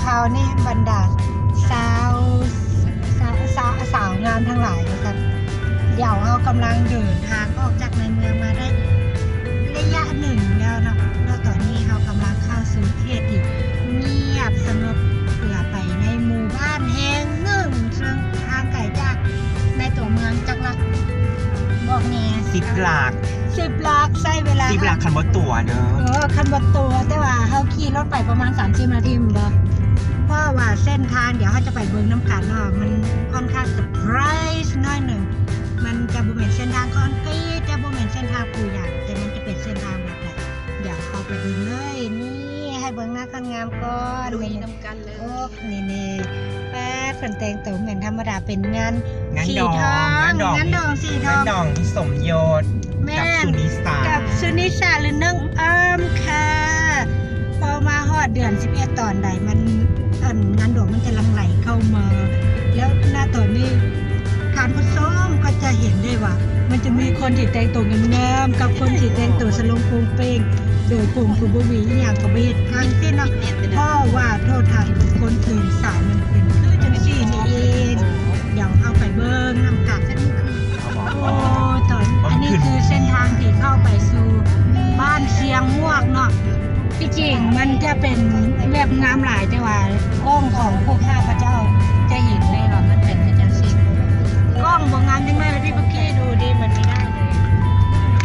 ຂ່າວນີ້ ບັນດາສາວ ສາວ ສາວ ສາວງາມທັງຫຼາຍວ່າຊັ້ນ. ດຽວເຮົາກຳລັງເດີນທາງອອກຈາກໃນເມືອງມາໄດ້ໄລຍະໜຶ່ງແລ້ວເນາະ, ແລ້ວຕອນນີ້ເຮົາກຳລັງເຂົ້າສູ່ເຂດທີ່ງຽບສະຫງົບ ເພື່ອໄປໃນໝູ່ບ້ານແຫ່ງໜຶ່ງ ເຊິ່ງຫ່າງໄກຈາກໃນຕົວເມືອງຈັກຫຼັກ ບອກແດ່. ສິບຫຼັກ ສິບຫຼັກ ໃຊ້ເວລາ ສິບຫຼັກ ຄັນບໍ່ຕົວເດີ. ເອີ ຄັນບໍ່ຕົວ ແຕ່ວ່າເຮົາຂີ່ລົດໄປປະມານສາມສິບນາທີແມ່ນບໍ່? ເພາະວ່າເສັ້ນທາງ ດຽວເຮົາຈະໄປເບິ່ງນຳກັນເນາະ ມັນຄ່ອນຂ້າງເຊີໄພຣສ໌ໜ້ອຍໜຶ່ງ. ມັນຈະບໍ່ແມ່ນເສັ້ນທາງຄອນກຣີດ ຈະບໍ່ແມ່ນເສັ້ນທາງປູຢາງ ແຕ່ມັນຈະເປັນເສັ້ນທາງແບບໃດ ດຽວເຮົາໄປເບິ່ງເລີຍ. ນີ້ ໃຫ້ເບິ່ງໜ້າຄົນງາມກ່ອນ ລຸຍນຳກັນເລີຍ. ໂອ້ ນີ້ໆ ປາດ ເພິ່ນແຕ່ງໂຕແມ່ນທຳມະດາ ເປັນງານ ງານ ສີທອງ ງານດອງ ງານດອງສີທອງ ງານດອງສົມຍົດ ແມ່ນ ກັບສຸນິສາ ກັບສຸນິສາ ຫຼື ນ້ອງອ້ອມຄ່ະ. ພໍມາຮອດເດືອນສິບເອັດຕອນໃດ ມັນ ອັນ ງານດອງມັນຈະຫຼັ່ງໄຫຼເຂົ້າມາ ແລ້ວ ນະ ຕອນນີ້ ທ່ານຜູ້ຊົມກໍຈະເຫັນໄດ້ວ່າ ມັນຈະມີຄົນທີ່ແຕ່ງໂຕງາມໆ ກັບຄົນທີ່ແຕ່ງໂຕສະຫຼົງໂປ່ງເປ່ງ ໂດຍກົງຄືບໍ່ມີອີ່ຫຍັງກໍບໍ່ເຮັດທັງສິ້ນເນາະ. ເພາະວ່າໂທດທານຂອງຄົນຕື່ນສາຍມັນເປັນຄືຈັ່ງຊີ້ນີ້ເອງ. ດຽວເຮົາໄປເບິ່ງນຳກັນ. ໂອ້ ຕອນ ອັນນີ້ຄືເສັ້ນທາງທີ່ເຂົ້າໄປສູ່ບ້ານຊຽງໝວກເນາະ. ທີ່ຈິງມັນຈະເປັນແບບງາມຫຼາຍ ແຕ່ວ່າກ້ອງຂອງພວກຂ້າພະເຈົ້າຈະເຫັນໄດ້ວ່າມັນເປັນຈັ່ງຊີ້. ກ້ອງບໍ່ງາມຈັ່ງໃດລະ ພີ່ປຸກກີ້ ດູດີ ມັນໄມ່ໄດ້ເລີຍ.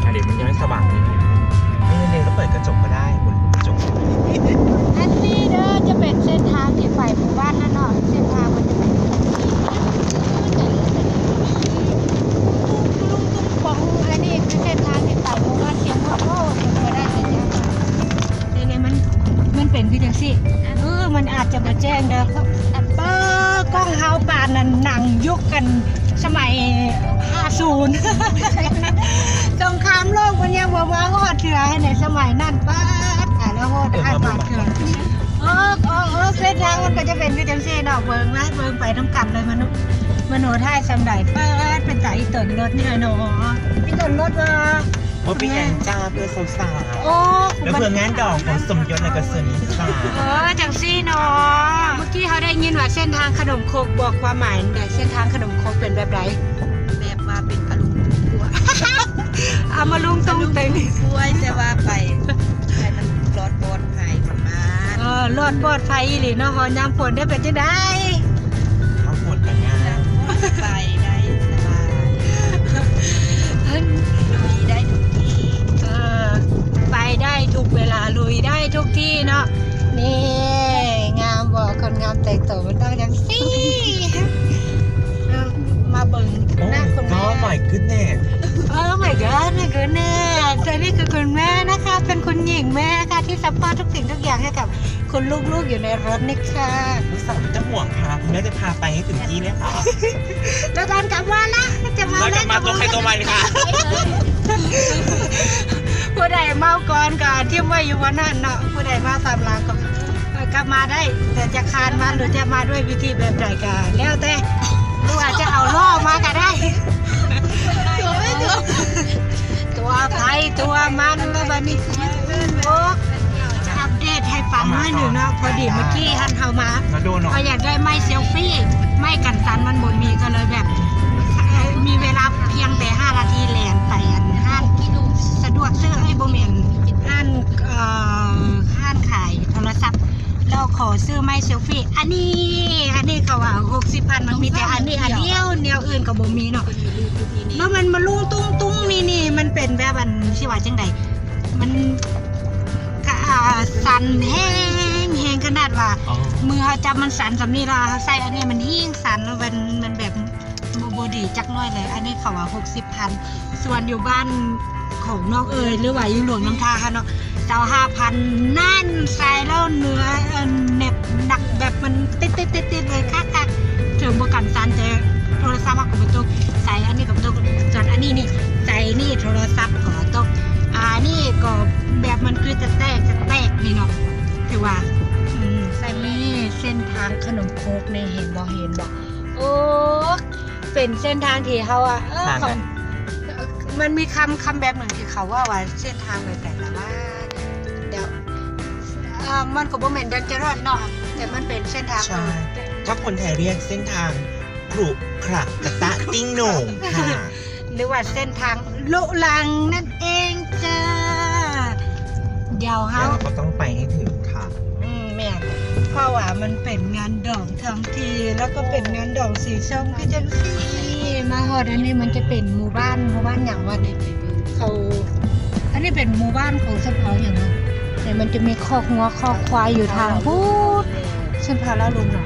ອັນນີ້ມັນຍັງສະຫວ່າງຢູ່. ນີ້ ນີ້ ເຮົາເປີດກະຈົກກໍໄດ້ ເປີດກະຈົກ. ອັນນີ້ເດີ ຈະເປັນເສັ້ນທາງທີ່ໄປໝູ່ບ້ານນັ້ນເນາະ. ເສັ້ນທາງມັນຈະເປັນ ລຸງຕຸງປອງ. ອັນນີ້ຄືເສັ້ນທາງທີ່ໄປໝູ່ບ້ານຊຽງໝວກ. ໂອ້ ເປັນໄປໄດ້ເລີຍ. ນີ້ໆ ມັນ ມັນເປັນຄືຈັ່ງຊີ້. ເອີ ມັນອາດຈະບໍ່ແຈ້ງເດີ. ເປີ ກ້ອງເຮົາປານນັ້ນ ໜັງຍຸກກັນສະໄໝຫ້າສູນ ສົງຄາມໂລກມັນຍັງບໍ່ມາຮອດເທື່ອໃນສະໄໝນັ້ນ. ປາດ ຕາຍແລ້ວ ໂຫດຮ້າຍປານເຖື່ອນ. ໂອ້ ໂອ້ ໂອ້ ເສັ້ນທາງມັນກໍຈະເປັນຄືຈັ່ງຊີ້ເນາະ. ເບິ່ງນະ ເບິ່ງໄປນຳກັນເລີຍ ມະນຸດ ມະໂນໄທສ່ຳໃດ. ປາດ ເປັນຕາອີ່ຕົນລົດນີ້ເນາະ ອີ່ຕົນລົດວ່າ ບໍ່ເປັນຫຍັງຈ້າ ເພື່ອສາວໆ ໂອ້ ແລະ ເພື່ອງານດອງຂອງສົມຍົດ ແລະ ກໍສຸນິສາ. ເອີ ຈັ່ງຊີ້ເນາະ. ເມື່ອກີ້ເຮົາໄດ້ຍິນວ່າເສັ້ນທາງຂະໜົມຄົກ ບອກຄວາມໝາຍແດ່ ເສັ້ນທາງຂະໜົມຄົກເປັນແບບໃດ? ແບບວ່າເປັນອາລຸງຕຸງກວຍ ອາມາລຸງຕຸງເຕັງ ອາລຸງຕຸງກວຍ ແຕ່ວ່າໄປ ໄປມັນລອດປອດໄພປະມານ. ເອີ ລອດປອດໄພອີ່ຫຼີເນາະ. ຮອດຍາມຝົນໄດ້ເປັນຈັ່ງໃດ? ຍາມຝົນກໍງ່າຍ ໄປໄດ້ສະບາຍ ລຸຍໄດ້ທຸກທີ່. ເອີ ໄປໄດ້ທຸກເວລາ ລຸຍໄດ້ທຸກທີ່ເນາະ. ນີ້ ງາມບໍ່? ຄົນງາມແຕ່ງໂຕມັນຕ້ອງຈັ່ງຊີ້. ເອີ ມາເບິ່ງ ໂອ້ ໜ້າຄຸນແມ່. Oh my goodness. Oh my god, my goodness. ອັນນີ້ຄືຄຸນແມ່ນະຄະ ເປັນຄຸນຍິງແມ່ນະຄະ ທີ່ຊັບພອດທຸກສິ່ງທຸກຢ່າງໃຫ້ກັບ ຄຸນລູກໆ ຢູ່ໃນລົດນີ້ຄ່ະ. ລູກສາວຈະຫ່ວງພາ ແມ່ຈະພາໄປໃຫ້ເຖິງທີ່ເລີຍຄ່ະ. ແລ້ວຕອນກັບມາລະ ຈະມາ ມາກັບມາຕົວໃຄຕົວມັນຄ່ະ. ຜູ້ໃດເມົາກ່ອນກໍຖິ້ມໄວ້ຢູ່ບ່ອນນັ້ນເນາະ, ຜູ້ໃດມາຕາມຫຼັງກໍກັບມາໄດ້ ແຕ່ຈະຄານມາ ຫຼື ຈະມາດ້ວຍວິທີແບບໃດກໍແລ້ວແຕ່ ຫຼື ອາດຈະເອົາລໍ້ມາກໍໄດ້. ຕົວໃຜຕົວມັນລະບາດນີ້. ໂອ້ ຈະອັບເດດໃຫ້ຟັງໜ້ອຍໜຶ່ງເນາະ. ພໍດີມື້ກີ້ຫັ້ນເຮົາມາ ມາໂດນເນາະ ເຮົາຢາກໄດ້ໄມ້ເຊວຟີ ໄມ້ກັນສັ່ນມັນບໍ່ມີ ກໍເລີຍແບບ ເອີ ມີເວລາພຽງແຕ່ຫ້ານາທີ ແລ່ນໄປອັນຮ້ານສະດວກຊື້ ເອີຍ ບໍ່ແມ່ນ ຮ້ານ ເອີ ຮ້ານຂາຍໂທລະສັບ ແລ້ວຂໍຊື້ໄມ້ເຊວຟີ. ອັນນີ້ ອັນນີ້ເຂົາວ່າຫົກສິບພັນ ມັນມີແຕ່ອັນນີ້ອັນດຽວ ແນວອື່ນກໍບໍ່ມີເນາະ. ແລ້ວມັນມາລຸງຕຸງຕຸງນີ້ ນີ້ມັນເປັນແບບ ອັນ ຊິວ່າຈັ່ງໃດ ມັນ ກະ ອ່າ ສັ່ນແຮງ ແຮງຂະໜາດວ່າ ອໍ ມືເຮົາຈັບມັນສັ່ນສ່ຳນີ້ ແລ້ວເຮົາໃສ່ອັນນີ້ມັນແຮງສັ່ນ ແລ້ວມັນ ມັນແບບບໍ່ ບໍ່ດີຈັກໜ້ອຍເລີຍ. ອັນນີ້ເຂົາວ່າຫົກສິບພັນ ສ່ວນຢູ່ບ້ານຂອງນ້ອງເອີຍ ຫຼືວ່າຢູ່ຫຼວງນ້ຳທາເຮົາເນາະ ຊາວຫ້າພັນ ນັ້ນໃສ່ແລ້ວເໜືອ ເອີ ແໜບໜັກແບບມັນຕິດໆໆໆເລີຍ ຄັກໆ ເຖິງບໍ່ກັນສັ່ນ ແຕ່ໂທລະສັບເຮົາກໍບໍ່ຕົກ ໃສ່ອັນນີ້ກໍບໍ່ຕົກ. ສ່ວນອັນນີ້ນີ້ ໃສ່ນີ້ໂທລະສັບກໍບໍ່ຕົກ ອັນນີ້ກໍແບບມັນຄືຈະແຕກ ຈະແຕກນີ້ເນາະ ຖືວ່າ ອືມ ໃສ່ນີ້ເສັ້ນທາງຂະໜົມໂຄກນີ້ ເຫັນບໍ່ ເຫັນບໍ່? ໂອ້ ເປັນເສັ້ນທາງທີ່ເຮົາ ເອີ ຂອງ ມັນມີຄຳ ຄຳແບບໜຶ່ງທີ່ເຂົາເວົ້າວ່າເສັ້ນທາງແບບໃດລະວ່າ ດຽວ ເອີ ມັນກໍບໍ່ແມ່ນ dangerous ເນາະ ແຕ່ມັນເປັນເສັ້ນທາງ ໃຊ່ ເອີ ຖ້າຄົນໄທຮຽກເສັ້ນທາງ ຂຣຸຂຣະກະຕະຕິ່ງໂໜງ ຄ່ະ ຫຼືວ່າເສັ້ນທາງລຸລັງນັ້ນເອງຈ້າ. ດຽວເຮົາ ແລ້ວເຮົາກໍຕ້ອງໄປໃຫ້ເຖິງຄ່ະ. ອືມ ແມ່ນ ເພາະວ່າມັນເປັນງານດອງທ້ອງຖິ່ນ ແລ້ວກໍເປັນງານດອງສີຊົມຄືຈັ່ງຊີ້. ມາຮອດອັນນີ້ມັນຈະເປັນໝູ່ບ້ານ ໝູ່ບ້ານຫຍັງວະນີ້ ເຂົາ ອັນນີ້ເປັນໝູ່ບ້ານຂອງຊົນເຜົ່າຫຍັງນະ? ແຕ່ມັນຈະມີຄອກງົວຄອກຄວາຍຢູ່ທາງພຸ້ນ ຊົນເຜົ່າລາວລຸ່ມເນາະ.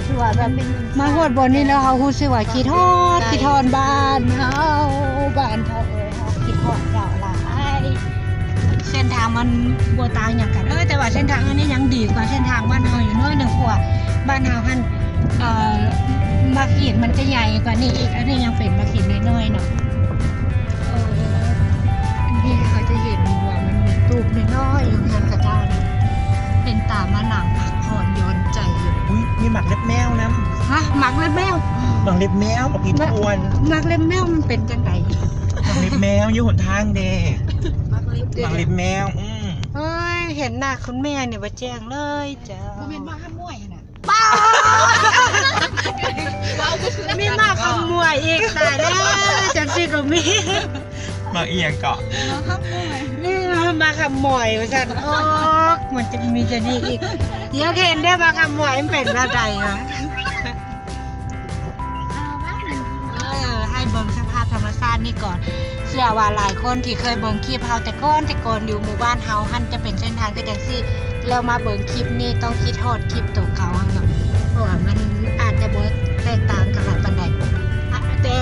ຄືວ່າແບບມາຮອດບ່ອນນີ້ແລ້ວ ເຮົາຮູ້ສຶກວ່າຄິດຮອດ ຄິດຮອດບ້ານເຮົາ ບ້ານເຮົາເອີຍ ເຮົາຄິດຮອດເຈົ້າຫຼາຍ. ເສັ້ນທາງມັນບໍ່ຕ່າງຫຍັງກັນເອີຍ ແຕ່ວ່າເສັ້ນທາງອັນນີ້ຍັງດີກວ່າເສັ້ນທາງບ້ານເຮົາຢູ່ໜ້ອຍໜຶ່ງ ເພາະວ່າບ້ານເຮົາຫັ້ນ ເອີ ໝາກຫີນມັນຈະໃຫຍ່ກວ່ານີ້ອີກ ອັນນີ້ຍັງເປັນໝາກຫີນນ້ອຍໆເນາະ. ເອີ ອັນນີ້ເຮົາຈະເຫັນວ່າມັນມີຕູບນ້ອຍໆຢູ່ເຮືອນເຂົາເຈົ້ານີ້ ເປັນຕາມານັ່ງພັກຜ່ອນຢ່ອນໃຈຢູ່. ອຸ້ຍ ມີໝາກເລັບແມວນຳ. ຮະ ໝາກເລັບແມວ? ໝາກເລັບແມວ ໝາກຫີນທວນ. ໝາກເລັບແມວມັນເປັນຈັ່ງໃດ? ໝາກເລັບແມວຢູ່ຫົນທາງເດ້. ໝາກເລັບ ໝາກເລັບແມວ ອືມ. ໂອ້ຍ ເຫັນໜ້າຄຸນແມ່ນີ້ບໍ່ແຈ້ງເລີຍເຈົ້າ. ບໍ່ແມ່ນໝາກຫຳໝວຍຫັ້ນນະ? ປ້າ ມີໝາກຫຳໝວຍອີກ ຕາຍແລ້ວ ຈັ່ງຊີ້ກໍມີ. ໝາກອີ່ຫຍັງເກາະ? ໝາກຫຳໝວຍ. ເອີ ໝາກຫຳໝວຍວ່າຊັ້ນ. ໂອ້ ມັນຈະມີຈັ່ງນີ້ອີກ. ຢາກເຫັນເດ້ ໝາກຫຳໝວຍມັນເປັນແບບໃດຫວະ? ເອີ ໃຫ້ເບິ່ງສະພາບທຳມະຊາດນີ້ກ່ອນ. ເຊື່ອວ່າຫຼາຍຄົນທີ່ເຄີຍເບິ່ງຄລິບເຮົາແຕ່ກ່ອນ ແຕ່ກ່ອນຢູ່ໝູ່ບ້ານເຮົາຫັ້ນ ຈະເປັນເສັ້ນທາງຄືຈັ່ງຊີ້ ແລ້ວມາເບິ່ງຄລິບນີ້ຕ້ອງຄິດຮອດຄລິບໂຕເກົ່າຫັ້ນເນາະ ເພາະວ່າມັນອາດຈະບໍ່ແຕກຕ່າງກັນຫຼາຍປານໃດ. ອະ ແຕ່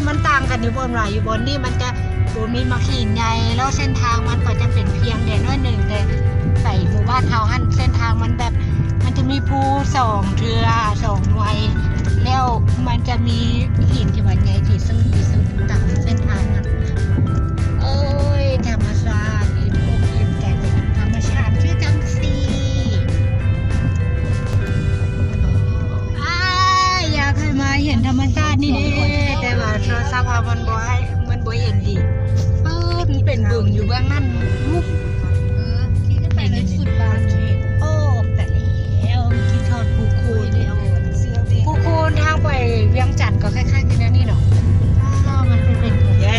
ມັນຕ່າງກັນຢູ່ບ່ອນວ່າ ຢູ່ບ່ອນນີ້ມັນຈະບໍ່ມີໝາກຫີນໃຫຍ່ ແລ້ວເສັ້ນທາງມັນກໍຈະເປັນພຽງແດ່ໜ້ອຍໜຶ່ງ ແຕ່ໄປໝູ່ບ້ານເຮົາຫັ້ນ ເສັ້ນທາງມັນແບບ ມັນຈະມີພູສອງເທື່ອ ສອງໜ່ວຍ ແລ້ວມັນຈະມີຫີນທີ່ວ່າໃຫຍ່ທີ່ສຸດ ທີ່ສຸດຕາມເສັ້ນທາງນັ້ນ. ໂອ້ຍ ທຳມະຊາດ ອີ່ມອົກອີ່ມໃຈກັບທຳມະຊາດຄືຈັ່ງຊີ້. ອ້າຍ ຢາກໃຫ້ມາເຫັນທຳມະຊາດນີ້ເດ້ ແຕ່ວ່າໂທລະສັບເຮົາມັນບໍ່ໃຫ້ ມັນບໍ່ເຫັນດີ. ເອີ ມັນເປັນບຶງຢູ່ເບື້ອງນັ້ນ. ເອີ ໄປໃນສຸດບາງເຂດ. ໂອ້ ແຕ່ ແລ້ວຄິດຮອດພູຄູນ. ພູຄູນທາງໄປວຽງຈັນກໍຄ້າຍໆຄືແນວນີ້ເນາະ. ອ້າວ ມັນເປັນ ເຢ້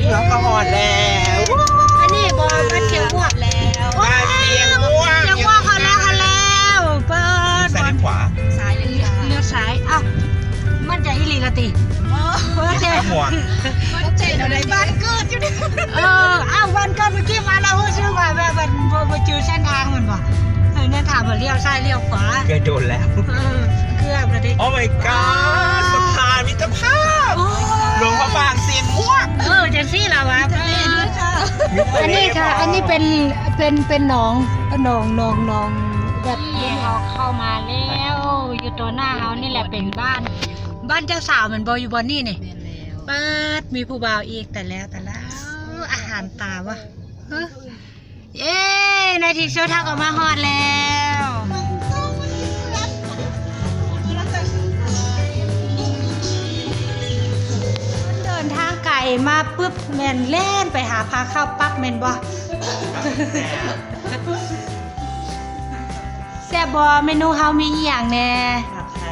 ເຮົາກໍຮອດແລ້ວ. ອັນນີ້ບໍ່ ບ້ານຊຽງມ່ວງແລ້ວ. ບ້ານຊຽງມ່ວງ ຊຽງມ່ວງ ຮອດແລ້ວ ຮອດແລ້ວ. ເປີດ ຊ້າຍ ລ້ຽວຂວາ ຊ້າຍ ລ້ຽວຂວາ ລ້ຽວຊ້າຍ. ອ້າວ ໝັ້ນໃຈອີ່ຫຼີລະຕິ? ເອີ ໝັ້ນໃຈ ໝັ້ນໃຈແນວໃດ? ບ້ານເກີດຢູ່ເດ້. ເອີ ອ້າວ ບ້ານເກີດ ເມື່ອກີ້ມາແລ້ວຮູ້ສຶກວ່າແບບ ບໍ່ ບໍ່ຈື່ເສັ້ນທາງແມ່ນບໍ່? ເອີ ແນະຖາມວ່າລ້ຽວຊ້າຍລ້ຽວຂວາ ເກືອບໂດນແລ້ວ. ເອີ ເກືອບແລ້ວເດ້. Oh my god ສະພານມິດຕະພາບ ໂອ້ຍ ຫຼວງພະບາງຊຽງມ່ວງ. ເອີ ຈັ່ງຊີ້ລະຫວາ. ອັນນີ້ຄ່ະ ອັນນີ້ເປັນ ເປັນ ເປັນໜອງ ໜອງ ໜອງ ໜອງແບບ ນີ້ເຮົາເຂົ້າມາແລ້ວ ຢູ່ຕໍ່ໜ້າເຮົານີ້ແຫຼະເປັນບ້ານ ບ້ານເຈົ້າສາວແມ່ນບໍ່ ຢູ່ບ່ອນນີ້ນີ້? ແມ່ນແລ້ວ. ປາດ ມີຜູ້ບ່າວອີກ ຕາຍແລ້ວ ຕາຍແລ້ວ. ອາຫານຕາວະ. ເອີ ໃນທີ່ສຸດເຮົາກໍມາຮອດແລ້ວ. ເດີນທາງໄກມາປຶບ ແມ່ນແລ່ນໄປຫາພາເຂົ້າປັບແມ່ນບໍ່? ແຊບບໍ່? ເມນູເຮົາມີອີ່ຫຍັງແດ່? ໝາກແຄ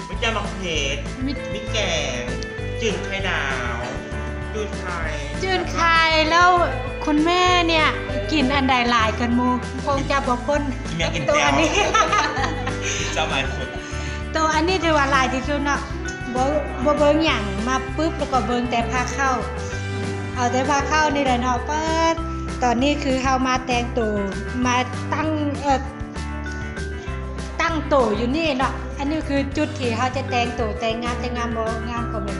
ມີແຈ່ວໝາກເຜັດ ມີ ມີແກງ ຈືນໄຂ່ດາວ ຈືນໄຂ່ ຈືນໄຂ່. ແລ້ວຄຸນແມ່ເນ່ຍກິນອັນໃດຫຼາຍກວ່າໝູ່? ຄົງຈະບໍ່ພົ້ນ ກິນແມ່ກິນແຈ່ວ ໂຕອັນນີ້ ເຈົ້າຫຼາຍສຸດ. ໂຕອັນນີ້ຖືວ່າຫຼາຍທີ່ສຸດເນາະ ບໍ່ ບໍ່ເບິ່ງຫຍັງ ມາປຶບແລ້ວກໍເບິ່ງແຕ່ພາເຂົ້າ ເອົາແຕ່ພາເຂົ້ານີ້ແຫຼະເນາະ. ປາດ ຕອນນີ້ຄືເຮົາມາແຕ່ງໂຕ ມາຕັ້ງ ເອີ ຕັ້ງໂຕຢູ່ນີ້ເນາະ. ອັນນີ້ຄືຈຸດທີ່ເຮົາຈະແຕ່ງໂຕ ແຕ່ງງາມ ແຕ່ງງາມບໍ່ງາມກໍແມ່ນ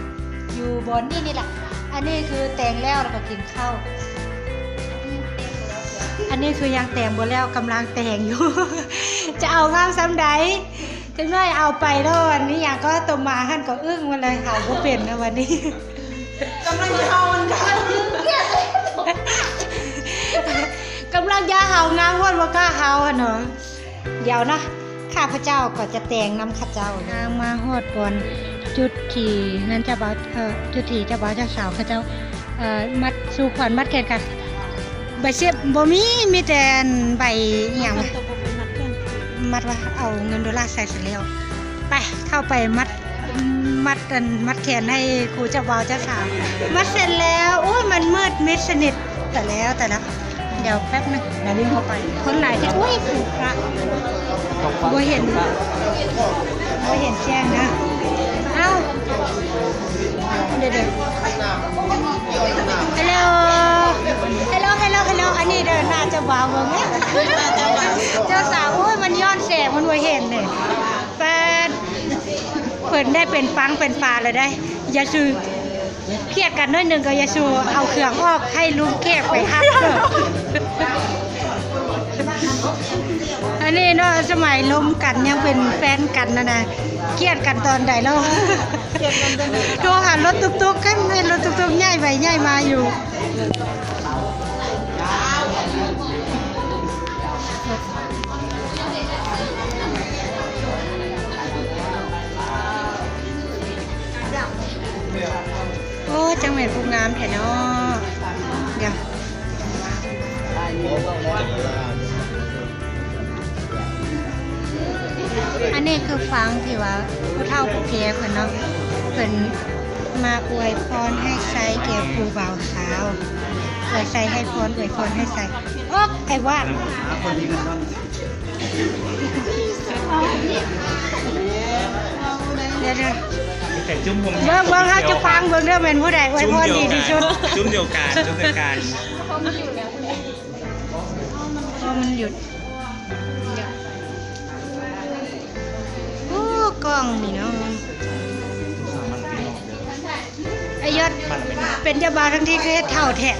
ຢູ່ບ່ອນນີ້ນີ້ແຫຼະ. ອັນນີ້ຄືແຕ່ງແລ້ວ ແລ້ວກໍກິນເຂົ້າ. ອັນນີ້ຄືຍັງແຕ່ງບໍ່ແລ້ວ ກຳລັງແຕ່ງຢູ່ ຈະເອົາງາມສ່ຳໃດ? ຈັກໜ້ອຍເອົາໄປໂລດ. ອັນນີ້ຫຍັງກໍຕົວໝາຫັ້ນກໍອຶ້ງມາເລີຍ ຫາວບໍ່ເປັນນະບັດນີ້. ກຳລັງເຮົາມັນ ກຳລັງຢາກເຮົາ ງາມຮອດບໍ່ກ້າເຮົາຫັ້ນເນາະ. ດຽວເນາະ ຂ້າພະເຈົ້າກໍຈະແຕ່ງນຳເຂົາເຈົ້າ. ທາງມາຮອດບ່ອນຈຸດທີ່ເຮືອນເຈົ້າບ່າວ ເອີ ຈຸດທີ່ເຈົ້າບ່າວເຈົ້າສາວເຂົາເຈົ້າ ເອີ ມັດສູ່ຂວັນມັດແຂນກັນ. ໃບເສັບບໍ່ມີ ມີແຕ່ໃບອີ່ຫຍັງ? ມັດວ່າເອົາເງິນໂດລາໃສ່ເສັດແລ້ວ ໄປ ເຂົ້າໄປມັດ ມັດອັນ ມັດແຂນໃຫ້ຄູ່ເຈົ້າບ່າວເຈົ້າສາວ ມັດເສັດແລ້ວ. ໂອ້ຍ ມັນມືດມິດສະໜິດ ຕາຍແລ້ວ ຕາຍແລ້ວ. ດຽວແປັບໜຶ່ງ ດຽວວິ່ງເຂົ້າໄປ ຄົນຫຼາຍແທ້. ໂອ້ຍ ພະ ບໍ່ເຫັນ ບໍ່ເຫັນແຈ້ງເດີ. ອ້າວ ດຽວ ດຽວ ເຮລໂລ ເຮລໂລ ເຮລໂລ ເຮລໂລ. ອັນນີ້ເດີ ໜ້າເຈົ້າບ່າວເບິ່ງ ເຈົ້າສາວ. ໂອ້ຍ ມັນຍ້ອນແສງ ມັນບໍ່ເຫັນເດ້. ປາດ ເພິ່ນໄດ້ເປັນປັງເປັນປາແລ້ວໄດ໋. ຢ່າສູ່ ຄຽດກັນໜ້ອຍໜຶ່ງກໍຢ່າສູ່ ເອົາເຄື່ອງອອກ ໃຫ້ລຸງແຂກໄປຮັບເດີ. ອັນນີ້ເນາະ ສະໄໝລົມກັນຍັງເປັນແຟນກັນຫັ້ນນະ ຄຽດກັນຕອນໃດເນາະ? ໂທຫາລົດຕຸກໆ ໃຫ້ລົດຕຸກໆຍ້າຍໄປຍ້າຍມາຢູ່. ໂອ້ ຈັ່ງແມ່ນຜູ້ງາມແທ້ເນາະ. ດຽວ ອັນນີ້ຄືຟັງທີ່ວ່າຜູ້ເຖົ້າຜູ້ແກ່ເພິ່ນເນາະ ເພິ່ນມາອວຍພອນໃຫ້ໄຊແກ່ຄູ່ບ່າວສາວ ອວຍໄຊໃຫ້ພອນ ອວຍພອນໃຫ້ໄຊ. ອອກ ໄອ້ຫວານ ດຽວ ເບິ່ງ ເບິ່ງ ເຮົາຈະຟັງເບິ່ງເດີ ແມ່ນຜູ້ໃດອວຍພອນດີທີ່ສຸດ. ຈຸ້ມດຽວກັນ ຈຸ້ມດຽວກັນ ພໍມັນຢຸດ. ໂອ້ ກ້ອງນີ້ເນາະ. ອາຍົດ ເປັນເຈົ້າບ່າວທັງທີຄືເຮັດເຖົ້າແທ້.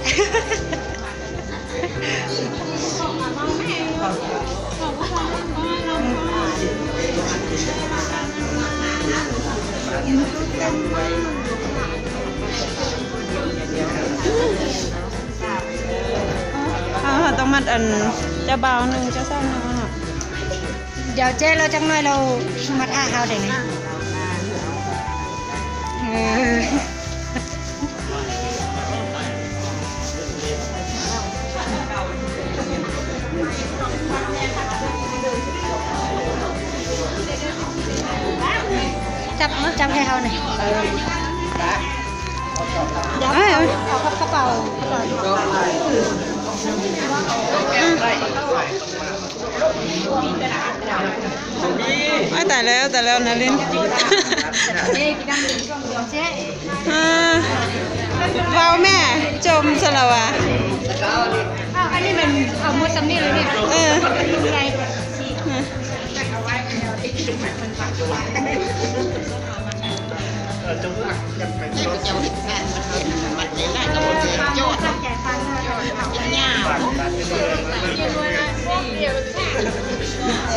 ເຮົາ ເຮົາຕ້ອງມັດອັນ ເຈົ້າບ່າວໜຶ່ງ ເຈົ້າສາວໜຶ່ງເນາະ. ດຽວເຈ້ລາວຈັກໜ້ອຍລາວມາຖ້າເຮົາໄດ້ນີ້. ເອີ ຈັບ ຈັບໃຫ້ເຮົາໜ່ອຍ. ເອີ ດຽວເອົາ ເອົາກະເປົາ ກະເປົາ. ອ້າຍ ຕາຍແລ້ວ ຕາຍແລ້ວ ນາລິນ. ເອີ ເວົ້າແມ່ ຈົ່ມຊັ້ນລະຫວາ. ອ້າວ ອັນນີ້ແມ່ນເອົາໝົດສ່ຳນີ້ເລີຍນີ້. ເອີ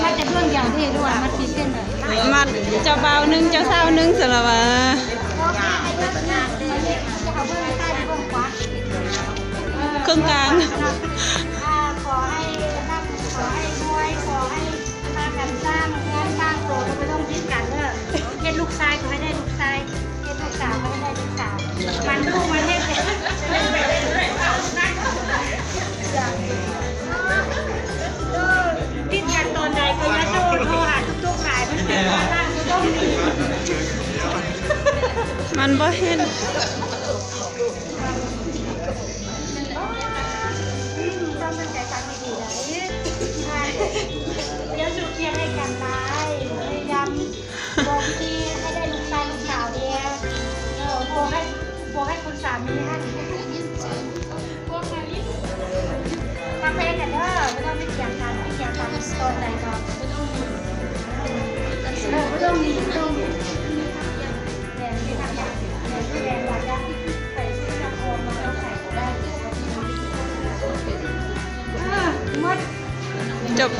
ມັດຈະເບື້ອງດຽວເດ້ ຫຼືວ່າມັດສີ່ເສັ້ນ? ມັດເຈົ້າບ່າວໜຶ່ງ ເຈົ້າສາວໜຶ່ງຊັ້ນລະຫວາ. ເຄິ່ງກາງ. ຂໍໃຫ້ຮ່ຳ ຂໍໃຫ້ລວຍ ຂໍໃຫ້ ພາກັນສ້າງເຮືອນສ້າງໂຕ ບໍ່ຕ້ອງຜິດກັນເດີ. ເຮັດລູກຊາຍກໍໃຫ້ໄດ້ລູກຊາຍ ເຮັດລູກສາວກໍໃຫ້ໄດ້ລູກສາວ. ມັນຮູ້ມັນເຮັດ ຕິດກັນຕອນໃດກໍຢ່າໂທ ໂທຫາຕຸກໆຫຼາຍ ມັນເປັນຄວາມຮັກບໍ່ຕ້ອງມີ. ມັນບໍ່ເຮັດ. ອືມ ຕ້ອງຕັ້ງໃຈຟັງດີໆ ໄດ໋. ຢ່າສູ້ຄຽງໃຫ້ກັນຫຼາຍ ພະຍາຍາມບອກທີ່ໃຫ້ໄດ້ລູກຊາຍລູກສາວແດ່. ເອີ ບອກໃຫ້ ບອກໃຫ້ຄຸນສາມີຫັ້ນ ຟັງເພງກັນເດີ ບໍ່ຕ້ອງໄປຖຽງກັນ ໄປຖຽງກັນຕອນໃດກໍ ເອີ ບໍ່ຕ້ອງມີ ບໍ່ຕ້ອງມີ. ຈົບ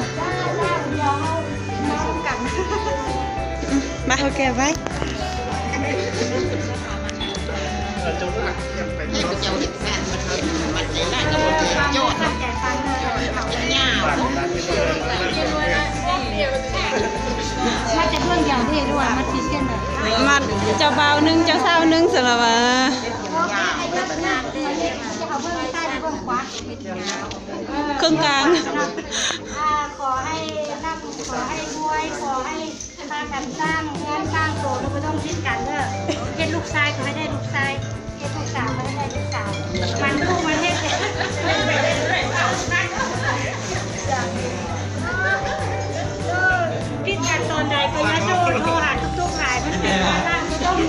ມາ ໂອເຄ ບາຍ. ມັດຈະເບື້ອງດຽວເດ້ ຫຼືວ່າມັດສີ່ເສັ້ນ? ມັດເຈົ້າບ່າວໜຶ່ງ ເຈົ້າສາວໜຶ່ງຊັ້ນລະຫວາ. ເຄິ່ງກາງ. ຂໍໃຫ້ຮ່ຳ ຂໍໃຫ້ລວຍ ຂໍໃຫ້ພາກັນສ້າງເຮືອນສ້າງໂຕ ແລ້ວບໍ່ຕ້ອງຜິດກັນເດີ້. ເຮັດລູກຊາຍກໍໃຫ້ໄດ້ລູກຊາຍ ເຮັດລູກສາວກໍໃຫ້ໄດ້ລູກສາວ. ມັນລູກມັນເຮັດ ຜິດກັນຕອນໃດກໍຢ່າໂທ ໂທຫາຕຸກໆຫຼາຍ ມັນເປັນວາລະບໍ່ຕ້ອງມີ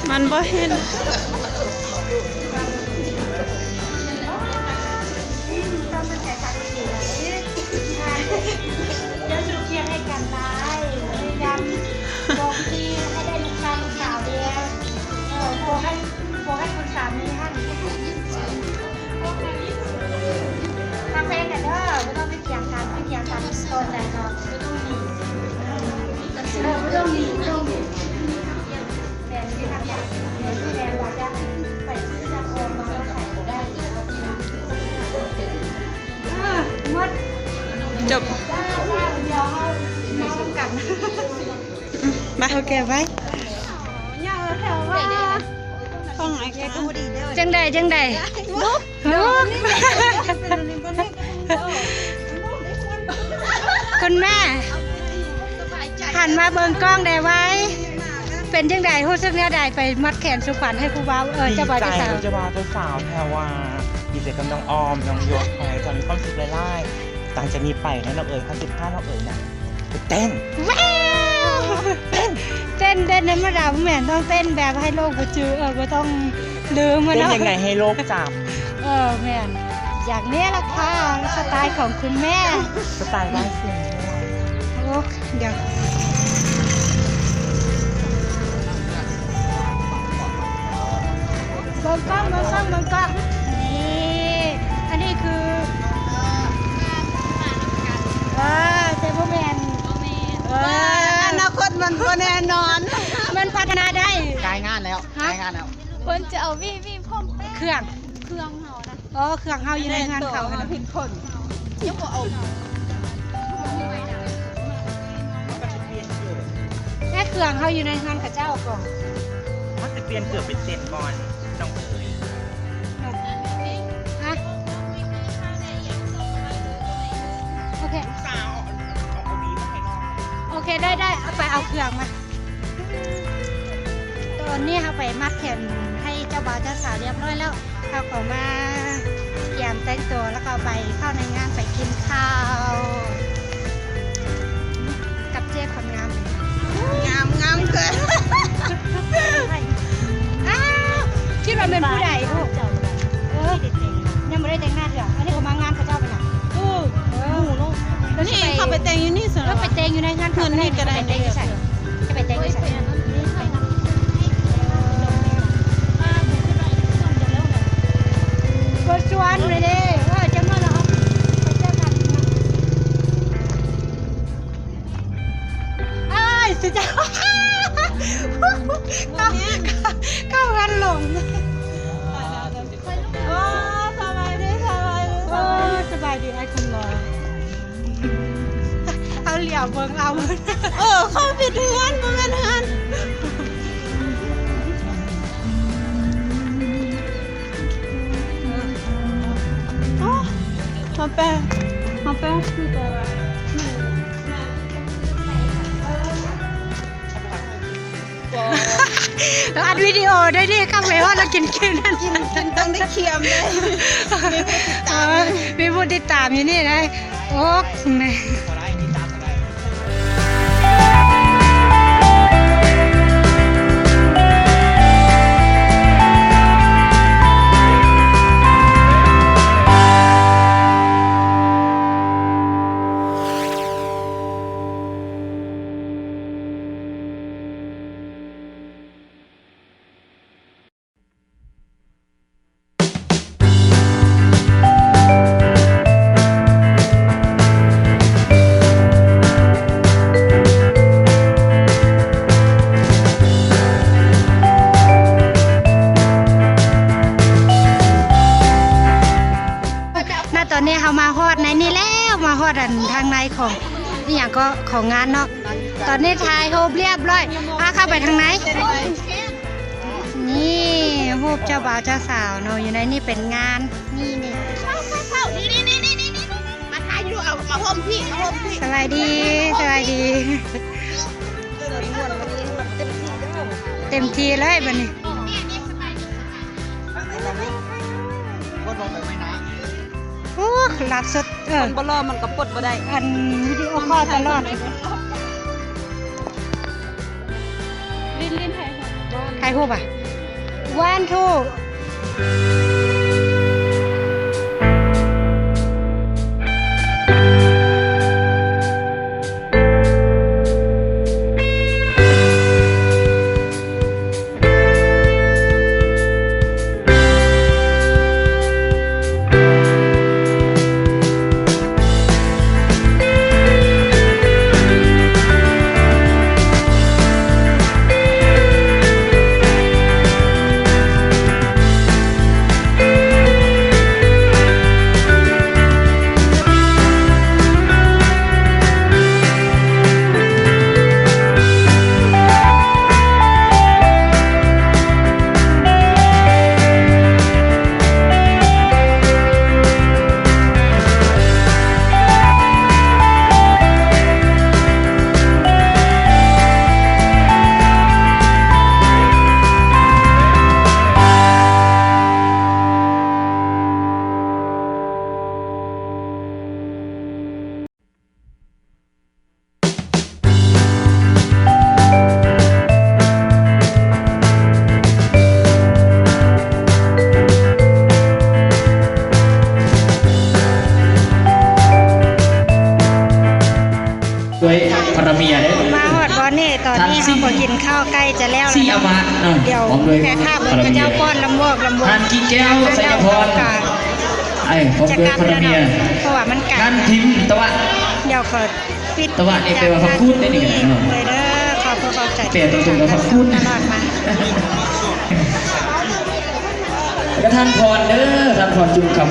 ມັນບໍ່ເຫັນ. ຢ່າສຸກຽງໃຫ້ກັນຫຼາຍ ພະຍາຍາມບອກດີໃຫ້ໄດ້ລູກຊາຍລູກສາວແດ່. ເອີ ຂໍໃຫ້ ຂໍໃຫ້ຄົນສາມີຫັ້ນຮັກແພງກັນເດີ້ ບໍ່ຕ້ອງໄປຖຽງກັນ ໄປຖຽງກັນຕອນໃດກໍບໍ່ຕ້ອງມີ ເອີ ບໍ່ຕ້ອງມີ ບໍ່ຕ້ອງມີ. ຈົບ ໄປ ໂອເຄ ໄປ. ຈັ່ງໃດ ຈັ່ງໃດ? ເນາະ ຄຸນແມ່ ຫັນມາເບິ່ງກ້ອງແດ່ໄວ. ເປັນຈັ່ງໃດ? ຮູ້ສຶກແນວໃດ? ໄປມັດແຂນສູ່ຂວັນໃຫ້ຜູ້ບ່າວ ເອີ ເຈົ້າບ່າວເຈົ້າສາວ. ດີໃຈເຈົ້າບ່າວເຈົ້າສາວແທ້ວ່າ ດີໃຈກັບນ້ອງອອມ ນ້ອງຍົດ ຂໍໃຫ້ເຈົ້າມີຄວາມສຸກຫຼາຍໆ. ຫຼັງຈາກນີ້ໄປນະນ້ອງເອີຍ ເຮົາຊິພານ້ອງເອີຍນະ ເຕັ້ນ ວ້າວ ເຕັ້ນ ເຕັ້ນ ເຕັ້ນທຳມະດາບໍ່ແມ່ນ ຕ້ອງເຕັ້ນແບບໃຫ້ໂລກບໍ່ຈື່ ເອີ ບໍ່ຕ້ອງລືມມັນເນາະ. ເຕັ້ນຍັງໄງໃຫ້ໂລກຈຳ. ເອີ ແມ່ນ ຢ່າງນີ້ລະຄ່ະ ສະໄຕຂອງຄຸນແມ່ ສະໄຕບ້ານສິງ. ໂອ້ ດຽວ ເບິ່ງກ້ອງ ເບິ່ງກ້ອງ ເບິ່ງກ້ອງ ນີ້ ອັນນີ້ຄື ເອີ ແຕ່ບໍ່ແມ່ນ ບໍ່ແມ່ນ ເອີ ອະນາຄົດມັນບໍ່ແນ່ນອນ ມັນພັດທະນາໄດ້. ກາຍງານແລ້ວ ຮະ? ກາຍງານແລ້ວ ເພິ່ນຈະເອົາວີວີພ້ອມແປ້ງ ເຄື່ອງ ເຄື່ອງເຮົານະ. ອໍ ເຄື່ອງເຮົາຢູ່ໃນເຮືອນເຂົາຫັ້ນ ຜິດຄົນ ຍັງບໍ່ເອົາ ແຕ່ເຄື່ອງເຮົາຢູ່ໃນເຮືອນເຂົາເຈົ້າກໍ ມັນຈະປ່ຽນເກືອບເປັນເຊັດບ່ອນ ນ້ອງເອີຍ ຮະ? ໂອເຄ ລູກສາວ ເອົາ ເອົາ ເອົາວີມາໃຫ້ນ້ອງ. ໂອເຄ ໄດ້ ໄດ້ ເອົາໄປເອົາເຄື່ອງມາ. ຕອນນີ້ເຮົາໄປມັດແຂນໃຫ້ເຈົ້າບ່າວເຈົ້າສາວຮຽບຮ້ອຍແລ້ວ ເຮົາກໍມາກຽມແຕ່ງຕົວ ແລ້ວກໍໄປເຂົ້າໃນງານ ໄປກິນເຂົ້າກັບເຈ້ຄົນງາມ. ງາມ ງາມເກີນ. ອ້າວ ຄິດວ່າແມ່ນຜູ້ໃດ? ເອີ ຍັງບໍ່ໄດ້ແຕ່ງໜ້າເທື່ອ. ອັນນີ້ກໍມາງານເຂົາເຈົ້າໄປນະ. ເອີ ເອີ ນີ້ເຂົາໄປແຕ່ງຢູ່ນີ້ຊະ. ເອີ ໄປແຕ່ງຢູ່ໃນງານເຂົາ ນີ້ກໍໄດ້ ໄປແຕ່ງຢູ່ໃສ? ຈະໄປແຕ່ງຢູ່ໃສ? ກົດຊວນເລີຍເດ້. ເອີ ຈະມາແລ້ວ ໄປເຈີກັນ. ອ້າຍ ສຸດຍອດ ເຂົ້າ ເຂົ້າເຮືອນຫຼົງ. ໂອ້ ສະບາຍດີ ສະບາຍດີ ໂອ້ ສະບາຍດີອ້າຍຄົນຫຼໍ່. ເຮົາຫຼຽວເບິ່ງເອົາ. ເອີ ເຂົ້າຜິດເຮືອນ ບໍ່ແມ່ນເຮືອນ. ໂອ້ ມາແປ ມາແປຄືແບບ ອັດວິດີໂອໄດ້ເດ້. ເຂົ້າໄປຮອດແລ້ວກິນ ກິນ ກິນ ກິນຕ້ອງໄດ້ຄຽມເດ້. ມີຜູ້ຕິດຕາມ ເອີ ມີຜູ້ຕິດຕາມຢູ່ນີ້ນະ. ໂອ້ ແມ່. ນະ ຕອນນີ້ເຮົາມາຮອດໃນນີ້ແລ້ວ ມາຮອດອັນທາງໃນຂອງ ອີ່ຫຍັງກໍ ຂອງງານເນາະ. ຕອນນີ້ຖ່າຍຮູບລຽບຮ້ອຍ ພາເຂົ້າໄປທາງໃນ. ນີ້ຮູບເຈົ້າບ່າວເຈົ້າສາວເນາະ ຢູ່ໃນນີ້ເປັນງານ ນີ້ ນີ້ ນີ້ ນີ້ ນີ້ ມາຖ່າຍຢູ່ ເອົາ ມາໂຮມພີ້ ມາໂຮມພີ້ ສະບາຍດີ ສະບາຍດີ ເຕັມທີ່ເລີຍບັດນີ້. ໂອ້ ລາບສົດ ເອີ ຄົນບໍ່ຫຼໍ່ມັນກໍປົດບໍ່ໄດ້ ອັນວິດີໂອຄໍຕະຫຼອດ. ຫຼິ້ນ ຫຼິ້ນຖ່າຍຮູບ ຖ່າຍຮູບອະ one two. ດ້ວຍພາລະເມຍເດ້ ມາຮອດບ່ອນນີ້ ຕອນນີ້ເຮົາກໍກິນເຂົ້າໃກ້ຈະແລ້ວແລ້ວເນາະ ດຽວແມ່ຄ້າເບິ່ງເຂົາເຈົ້າປ້ອນລຳວອກລຳວອກ ທ່ານກິແກ້ວ ໄຊຍະພອນ ອ້າຍ ພ້ອມດ້ວຍພາລະເມຍ ເພາະວ່າມັນໄກ ທ່ານພິມຕະວະ ດຽວຂໍປິດ ຕະວະນີ້ແປວ່າຜັກກູດເດ້ນີ້ເນາະ ເດີ ຂອບຄຸນຂອບໃຈ ແປຕົງໆ ແປວ່າຜັກກູດ ຕະຫຼອດມາ ແລ້ວກໍທ່ານພອນເດີ ທ່ານພອນຈຸມຄຳ.